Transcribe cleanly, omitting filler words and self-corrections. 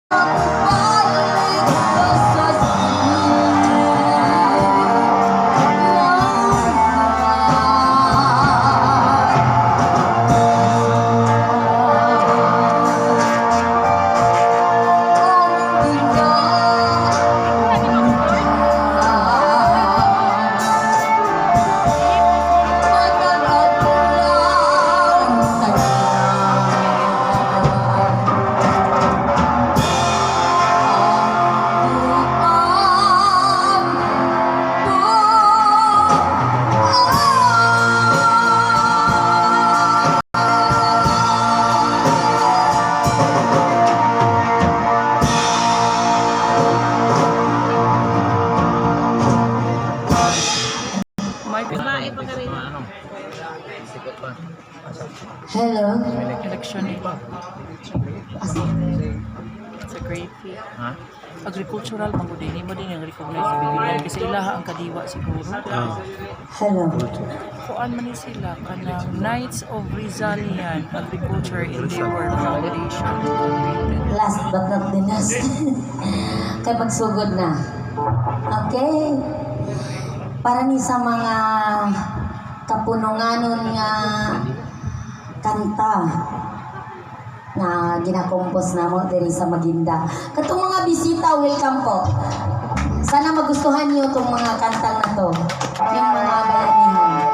Balik sa May Babae pa ka rin. Hello. Election eh. It's a great fee. Agricultural man gud mo din ang recognize sa BBM kasi ilaha ang kadiwa siguro. Hello. Kuan man ni sila kanang Knights of Rizalian Agriculture Endeavor Foundation Incorporated. Last but not the last. Kay magsugod na. Okay. Para ni sa mga kapununganon nga kanta na ginakompose namo diri sa Maginda. Katong mga bisita, welcome po. Sana magustuhan niyo itong mga kantang na to. Yung mga bayanihan.